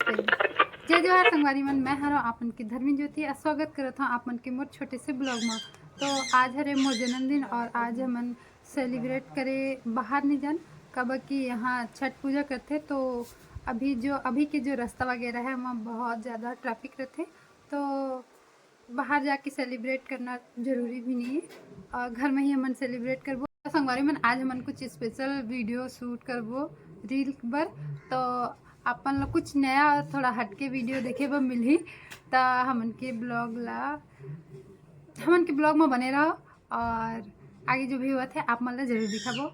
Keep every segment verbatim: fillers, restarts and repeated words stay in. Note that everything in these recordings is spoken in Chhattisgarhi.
जय जोहार संगवारी मन, मैं हरों आप मन के धर्मी ज्योति, अउ स्वागत करत हौं आप मन के मोर छोटे से ब्लॉग म। तो आज हरे मोर जन्मदिन अउ आज हमन सेलिब्रेट करे बाहर नहीं जान, काबर कि यहाँ छठ पूजा करथे। तो अभी जो, अभी के जो रास्ता वगैरह है, वहाँ बहुत ज़्यादा ट्रैफिक रहथे, तो बाहर जाके सेलिब्रेट करना जरूरी भी नहीं है, अउ घर में ही हमन सेलिब्रेट करबो। तो संगवारी मन, आज हमन कुछ स्पेशल वीडियो शूट करबो रील बर, तो आप मन ला कुछ नया अउ थोड़ा हटके वीडियो देखे बर मिलही। त हमन के ब्लॉग ला, हमन के ब्लॉग में बने रहो अउ आगे जो भी होवत हे आप मन ला जरूर दिखाबो।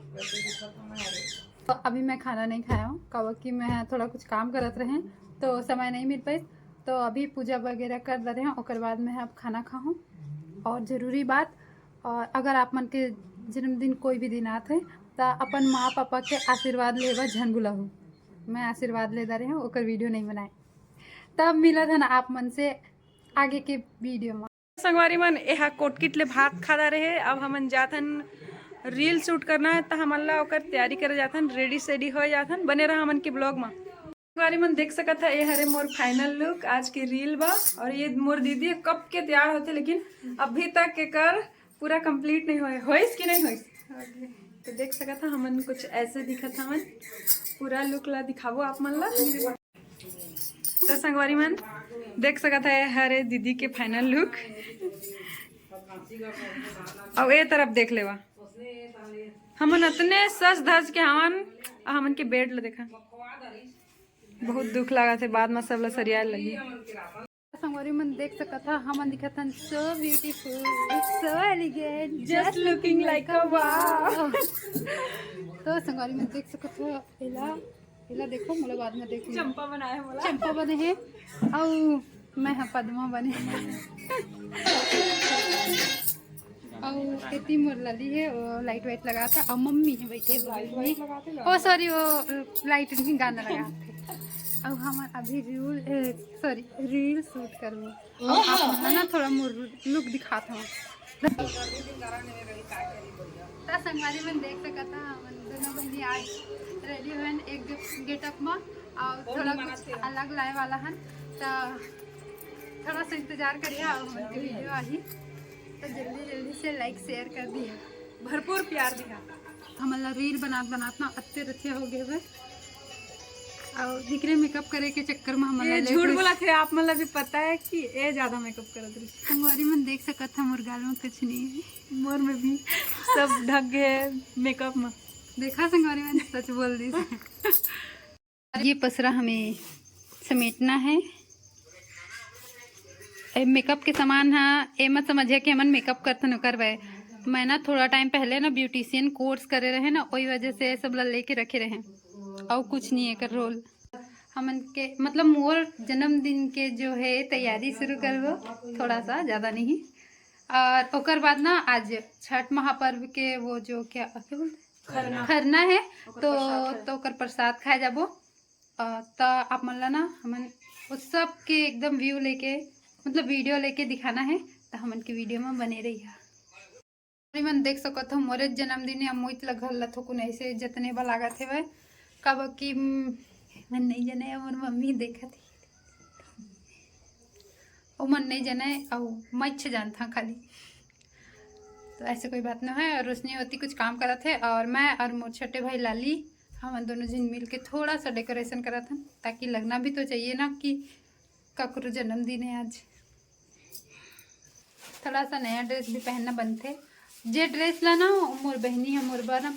तो अभी मैं खाना नहीं खाया हूँ, काबर कि मैं थोड़ा कुछ काम करत रहे, तो समय नहीं मिल पाइस। तो अभी पूजा वगैरह कर दे रहे हैं, ओकर बाद मैं अब खाना खाहूँ। अउ जरूरी बात, अउ अगर आप मन के जन्मदिन कोई भी दिन आत हे, त अपन माँ पापा के आशीर्वाद लेबा झन भुलाहू। मैं आशीर्वाद ले दे रहे हूँ, ओकर वीडियो नहीं बनाए। तब मिलत हन आप मन से आगे के वीडियो में। संगवारी मन, एहा कोटकिट ले भात खा डारे हे। अब हमन जाथन, रील शूट करना हे, त हमन ला ओकर तैयारी करे जाथन, रेडी सेडी हो जाथन। बने रहा हमन के ब्लॉग म। संगवारी मन देख सकत हा, ये हरे मोर फाइनल लुक आज के रील बा। अउ ये मोर दीदी कब के तैयार होथे, लेकिन अभी तक एकर पूरा कंप्लीट नहीं होए। होइस कि नहीं होइस? तो देख सकत हा, हमन कुछ ऐसे दिखत हवन। पूरा लुक ला दिखाबो आप मन ला। तो संगवारी मन देख सकत हा, ये हरे दीदी के फाइनल लुक। अउ ए तरफ देख लेवा, हमन अतने सज धज के हवन। अउ हमन के बेड ला देखा, बहुत दुख लागत हे, बाद में सब ला सरियाए लगी। संगवारी मन देख सकत हा, हमन दिखत हन so beautiful, so elegant, just looking like a wow। तो संगवारी मन देख सकत हा, एला, एला देखो, मोला बाद में देख लेना। चंपा बनाए मोला। चंपा बने हे, अउ मैं हा पद्मा बने। अउ एती मोर लली हे, वो लाइट वाइट लगात हे, अउ मम्मी हे बैठे बाजू में। ओ सॉरी, वो लाइट नहीं, गाना लगात हे। अउ हमन अभी रील, ए, सॉरी, रील शूट करबो। अउ आप मन ला ना थोड़ा मोर लुक दिखात हूँ। त संगवारी मन देख सकत हा, हमन दोनों बहिनी आज रेडी होएन एक गेटअप में, अउ थोड़ा कुछ अलग लाए वाला हन। त थोड़ा सा इंतजार करिहा, अउ हमन के वीडियो आही, तो जल्दी जल्दी से लाइक शेयर कर दिहा, भरपूर प्यार दिहा। हमन ला रील बनात बनात ना अत्ते रथिया हो गए हवे, अउ दिकरे मेकअप करे के चक्कर में हमन ला ये झूठ बोलत हे, आप मन ला भी पता है कि ये ज्यादा मेकअप करत रही। संगवारी मन देख सकत हा, मोर गाल में कुछ नहीं है, मोर में भी सब ढक गए मेकअप में। देखा संगवारी मन सच बोल दी। ये पसरा हमें समेटना है। ए मेकअप के सामान हा, ए मत समझिया कि हमन मेकअप करथन ओकर बर। मैं ना थोड़ा टाइम पहले ना ब्यूटिशियन कोर्स करे रहे ना, ओही वजह से सब ला लेके रखे रहे, अउ कुछ नहीं एकर रोल। हमन के मतलब मोर जन्मदिन के जो है तैयारी शुरू करबो, थोड़ा सा, ज़्यादा नहीं। अउ ओकर बाद ना आज छठ महापर्व के वो जो क्या, क्या बोलते हैं? खरना। खरना है, ओकर तो प्रसाद है। तो ओकर प्रसाद खाए जाबो। अ, त आप मन ला ना हमन उत्सव के एकदम व्यू लेके, मतलब वीडियो लेके दिखाना है, त हमन के वीडियो में बने रहिहा। संगवारी मन देख सकत हो, मोरे जन्मदिन या मोइत ला घर ला थोकुन ऐसे जतने बा लागत हेवय, काबर कि, उम, मन नहीं जने, मोर मम्मी देखत हे, ओ मन नहीं जने, अउ मच्छ जानता खाली। तो ऐसे कोई बात ना है। अउ रोशनी ओती कुछ काम करत हे, अउ मैं अउ मोर छोटे भाई लाली, हमन दोनों झन मिल के थोड़ा सा डेकोरेशन करत हन, ताकि लगना भी तो चाहिए ना कि ककरो जन्मदिन है आज। थोड़ा सा नया ड्रेस भी पहनना बनथे। जे ड्रेस ला ना, मोर बहनी है, मोर बर ना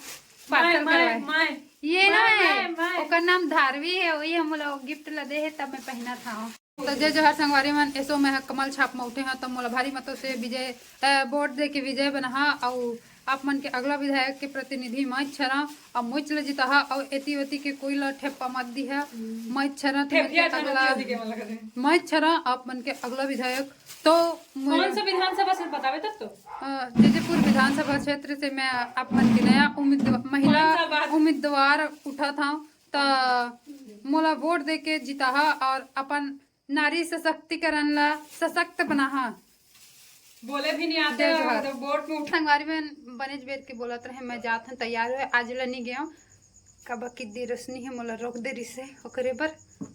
पार्सल करवाए। ये ना है, ओकर नाम धारवी है, वही हम लोग गिफ्ट ला दे है, तब मैं पहना था। तो जय जोहार संगवारी मन, एसो मैं ह कमल छाप म उठे हंव, तो मोला भारी मतों से विजय, अ, वोट दे के विजय बनाहा, अउ आप मन के अगला विधायक के प्रतिनिधि मैं छरा, अउ मुच ल जिताहा, अउ एती ओती के कोई ल ठेप्पा मत दिहा, मैं छरा, तो मन के अगला, मैं छरा आप मन के अगला विधायक। तो कौन सा विधानसभा से बतावे तब तो? अ, जैजयपुर विधानसभा क्षेत्र से मैं आप मन के नया उम्मीदवार, महिला उम्मीदवार उठा था, त मोला वोट दे के जिताहा अउ अपन नारी सशक्तिकरण ला सशक्त बनाहा। बोले भी नहीं आते जय जोहार। तो वोट में उठा। संगवारी मन बनेच बेर के बोलत रहे, मैं जात हन, तैयार हुए, आज ला नहीं गया। काबर कि देवरोशनी हे मोला रोक दे रिसे ओकरे बर।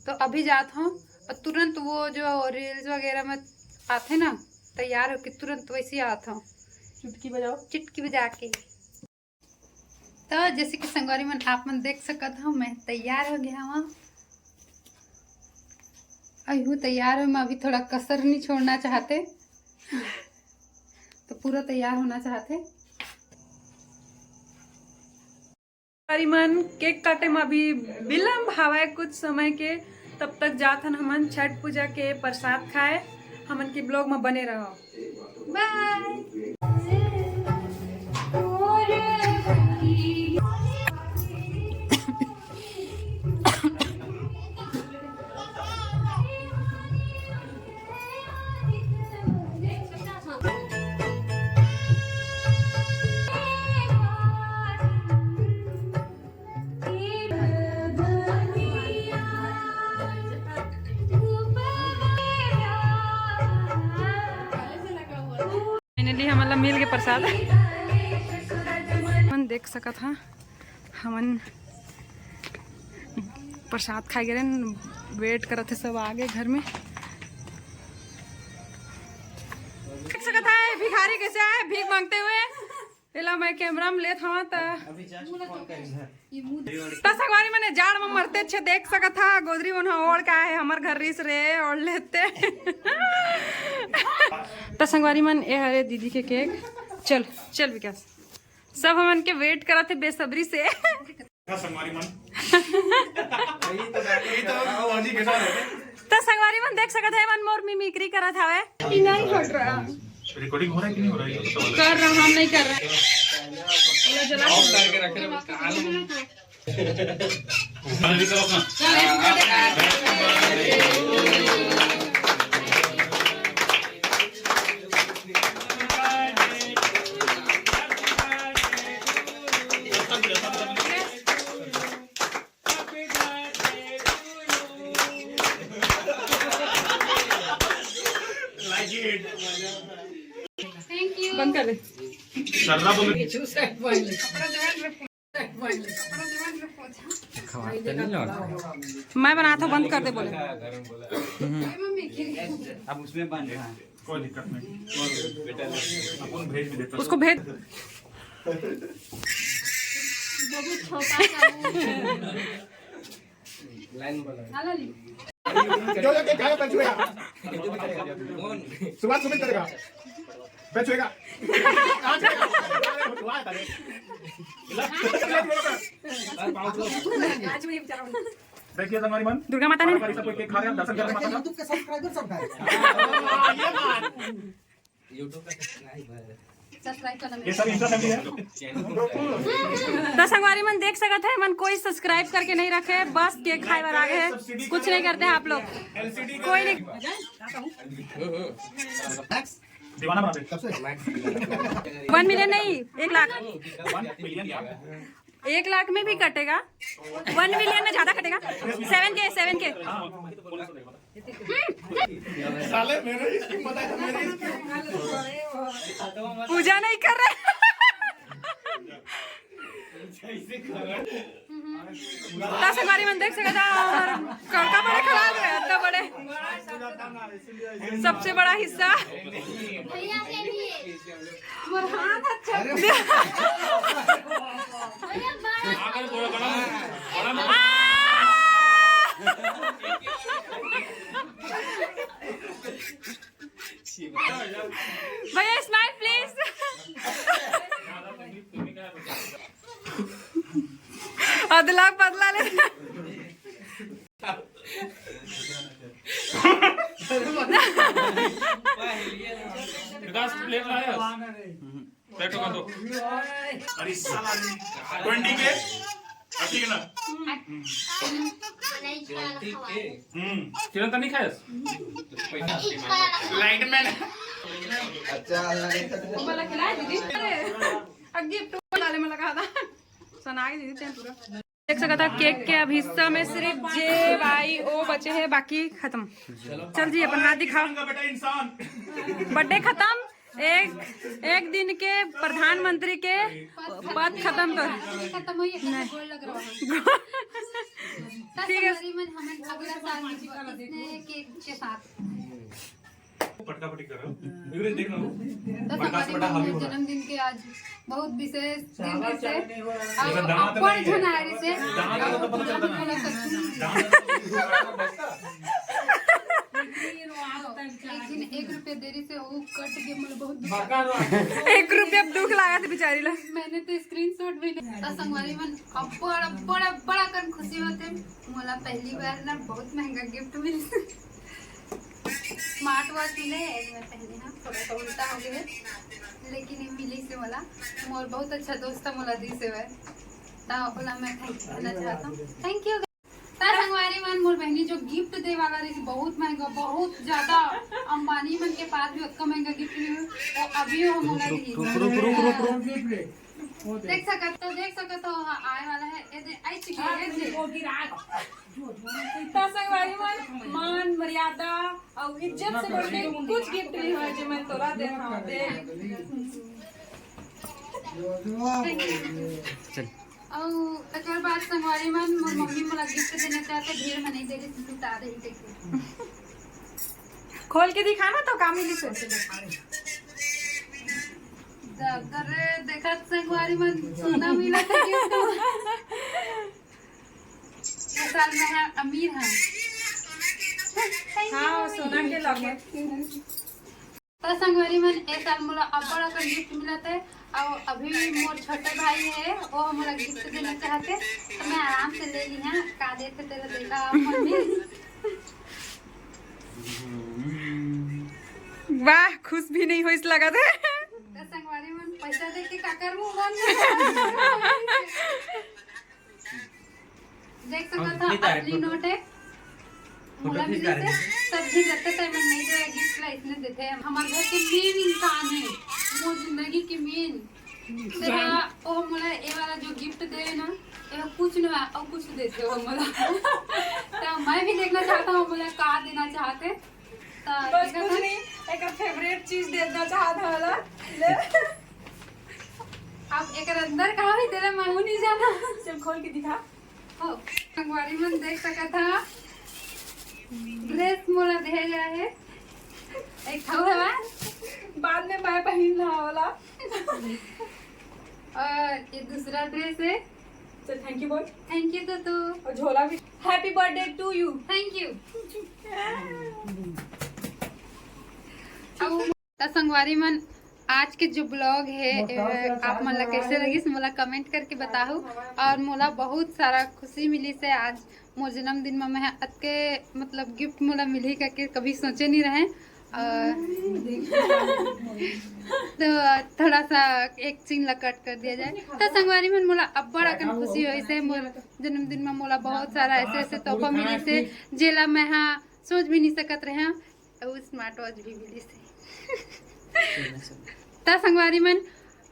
तो अभी जात हूँ और तुरंत वो जो reels वगैरह में आथे ना, तैयार होके तुरंत वैसे ही आत हूँ। चुटकी बजाओ। चुटकी बजा के। तो जैसे कि संगवारी मन, आप मन देख सकत हो, मैं तैयार हो गया हूँ। अहू तैयार हो, मैं अभी थोड़ा कसर नहीं छोड़ना चाहते। तो पूरा तैयार होना चाहते। संगवारी मन, केक काटे में अभी विलम्ब हवय कुछ समय के, तब तक जाथन हमन छठ पूजा के प्रसाद खाए। हमन के vlog में बने रहो। बाय। Finally हमन ला मिल गे प्रसाद। हमन देख सकत हा, हमन प्रसाद खाए गे रहेन, wait करत हे सब आगे घर में। देख सकत हा भिखारी कैसे आए भीख मांगते हुए। एला मैं camera में लेत हवा त। अभी just फोन करी है। त संगवारी मन, जाड़ में मरते छे, देख सकत हा, गोदरी मन ह ओढ़ के आए हे, हमर घर रिस रे, ओढ़ लेते। त संगवारी मन, ए हरे दीदी के केक। चल, चल विकास, सब हमन के wait करत हे बेसब्री से। संगवारी मन। यही तो, यही तो मौजी के साथ है। त संगवारी मन देख सकत हे, मन मोर mimicry करत हवे। ये नहीं हट रहा। Recording हो रहा है कि नहीं हो रहा है, ये तो कर रहा, हम नहीं कर रहे। ये जला ऑफ करके रख रहे हो, कहाँ ले? बंद कर दे। खवाते नहीं लौट। मैं बनाता हूँ, बंद कर दे बोले। अब उसमें बंद है। कोई दिक्कत नहीं। अपन भेज भी देता। उसको भेज। बहुत छोटा सा वो। लाइन बना। जो जो के खाएगा, पहले छुएगा। सुभाष सुमित करेगा। पहले छुएगा। आज छुएगा। आज वही बेचारा। देखिए संगवारी मन, दुर्गा माता ने। बड़ा भाई सब कोई केक खा रहे हैं, दर्शन कर रहे हैं माता का। YouTube के subscriber सब हैं। हाँ, ये बात। YouTube का subscriber। Subscribe करना ये सब इनका फैमिली है। तो संगवारी मन देख सकत है, मन कोई subscribe करके नहीं रखे, बस केक खाए बर आ गए हैं, कुछ नहीं करते हैं आप लोग, कोई नहीं। दीवाना बना दे। One million नहीं, एक लाख। One million यार। एक लाख में भी कटेगा, one million में ज्यादा कटेगा। Seven K, seven K। साले मेरे इसकी पता है, मेरे इसकी। पूजा नहीं कर रहे। त संगवारी मन देख सकत हा, हमर कड़का बड़े खड़ा है, इतना बड़े। सबसे बड़ा हिस्सा। भैया के लिए। मोर हाथ अच्छा। अरे भैया, smile please। अदला बदला ले। विकास, प्लेट लाया? प्लेट का दो। अरे साला, ट्वेंटी के। हाँ, ठीक है ना? हम्म। किरण तो नहीं खाया? Light man. अच्छा। वाला खिलाया दीदी? अरे, गिफ्ट वाले में लगा था। सुना के दीदी, तें पूरा। देख सकत हा, केक के अब हिस्सा में सिर्फ जे वाई ओ बचे है, बाकी खत्म। चल जी, अपन हाथ दिखाओ। इंसान का बेटा, इंसान। बर्थडे खत्म, एक एक दिन के प्रधानमंत्री के पद खत्म कर। खत्म होई, एकर से गोड़ लग रहा है। ठीक है। संगवारी मन, हमन अगला साल मिलबो इसने केक के साथ। पटका पटकी कर रहे हो। इधर देख लो। तो संगवारी मन, मोर जन्मदिन के आज बहुत विशेष दिन रिहिसे। अउ अब्बड़ झन आए रिहिसे। दांत का तो पता चलता ना। दांत एक झन एक रुपया दे रिहिसे, वो कट के मोला बहुत दुख। एक रुपया दुख लागत बिचारी ला। मैंने तो स्क्रीनशॉट भी नहीं। तो संगवारी मन, अब्बड़ अब्बड़ अब्बड़ अकन खुशी होथे। मोला पहली बार ना बहुत महंगा गिफ्ट मिलिस। स्मार्ट वॉच मिले, एमे पहने हंव, थोड़ा सा उल्टा हो गए, लेकिन ये मिलिस हे मोला। मोर बहुत अच्छा दोस्त मोला दिस हे, त ओला मैं थैंक यू कहना चाहता हूँ। Thank you. त संगवारी मन, मोर बहनी जो गिफ्ट दे वाला रही, बहुत महंगा, बहुत ज्यादा, अंबानी मन के पास भी उतना महंगा गिफ्ट नहीं हुआ, तो अभी वो मोला दी। रुक, रुक, रुक, रुक, रुक। देख सकत हो, देख सकत हो, हाँ, आए वाला है। ए दे, आई चिकी, ए दे। त संगवारी मन, मान, मर्यादा अउ इज्जत से बढ़ के कुछ गिफ्ट नहीं होय, जे मैं तोला दे, हाँ, दे। चल। अउ एकर बाद संगवारी मन, मोर मम्मी मोला गिफ्ट देना चाहते, भीड़ में नहीं दे रही, लुटा दे, देखो। खोल के दिखा ना, तो का मिलिस हे। दे, दे रे, देखत संगवारी मन, सोना मिला था गिफ्ट में। ये साल मैं हाँ अमीर हाँ। हाँ, सोना के लॉकेट। त संगवारी मन, ए साल मोला अब्बड़ अकन गिफ्ट मिलत हे, अउ अभी मोर छोटे भाई हे, वो मोला गिफ्ट देना चाहते, तो मैं आराम से ले ली हाँ। का देथे तेला देखा आप मन भी। वाह, खुश भी नहीं होइस लगत हे। त संगवारी मन, पैसा दे के काकर मुंह बंद। देख सकत हो, असली नोट हे। मोला मिले से सब्जी जत्ते टाइम में नहीं दे, गिफ्ट ला इसने देते हैं। हमारे घर के मेन इंसान है, वो जिंदगी के मेन। तेरा, ओ मोला ए वाला जो गिफ्ट दे ना, ये कुछ ना, और कुछ देते हो मोला। तो मैं भी देखना चाहता हूँ, मोला का देना चाहते। तो बस कुछ नहीं, एक फेवरेट चीज देना चाहता वाला। ले। अब एकर अंदर का है, तेरा मैं नहीं जाना। चल, खोल के दिखा। हो, संगवारी मन देख सकत हा, ड्रेस मोला दे गया है। एक ठो है, बाद में मैं पहन ला वाला। और ये दूसरा ड्रेस है। तो थैंक यू बोल। थैंक यू तो तू। और झोला भी। Happy birthday to you। Thank you. त संगवारी मन, आज के जो ब्लॉग है, आप मन ला कैसे लगिस, मोला कमेंट करके बताहू। और मोला बहुत सारा खुशी मिलिस हे आज मोर जन्मदिन में। मैं अतके, मतलब, गिफ्ट मोला मिलही करके कभी सोचे नहीं रहे। और तो थोड़ा सा एक सीन ला कट कर दिया जाए। तो संगवारी मन, मोला अब्बड़ अकन खुशी होइस हे मोर जन्मदिन में। मोला बहुत सारा ऐसे ऐसे तोहफा मिलिस हे, जेला मैं हा सोच भी नहीं सकत रहे। अउ स्मार्ट वॉच भी मिलिस हे। त संगवारी मन,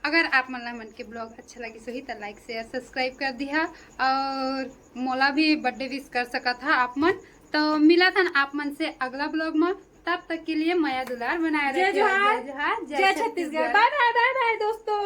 अगर आप मन ला मन के ब्लॉग अच्छा लगिस होही, त लाइक, शेयर, सब्सक्राइब कर दिहा। और मोला भी बर्थडे विश कर सकत हा आप मन। तो मिलत हन आप मन से अगला ब्लॉग में। तब तक के लिए मया दुलार बनाए रखिए। जय जोहार, जय जोहार, जय छत्तीसगढ़। बाय बाय, बाय बाय दोस्तों।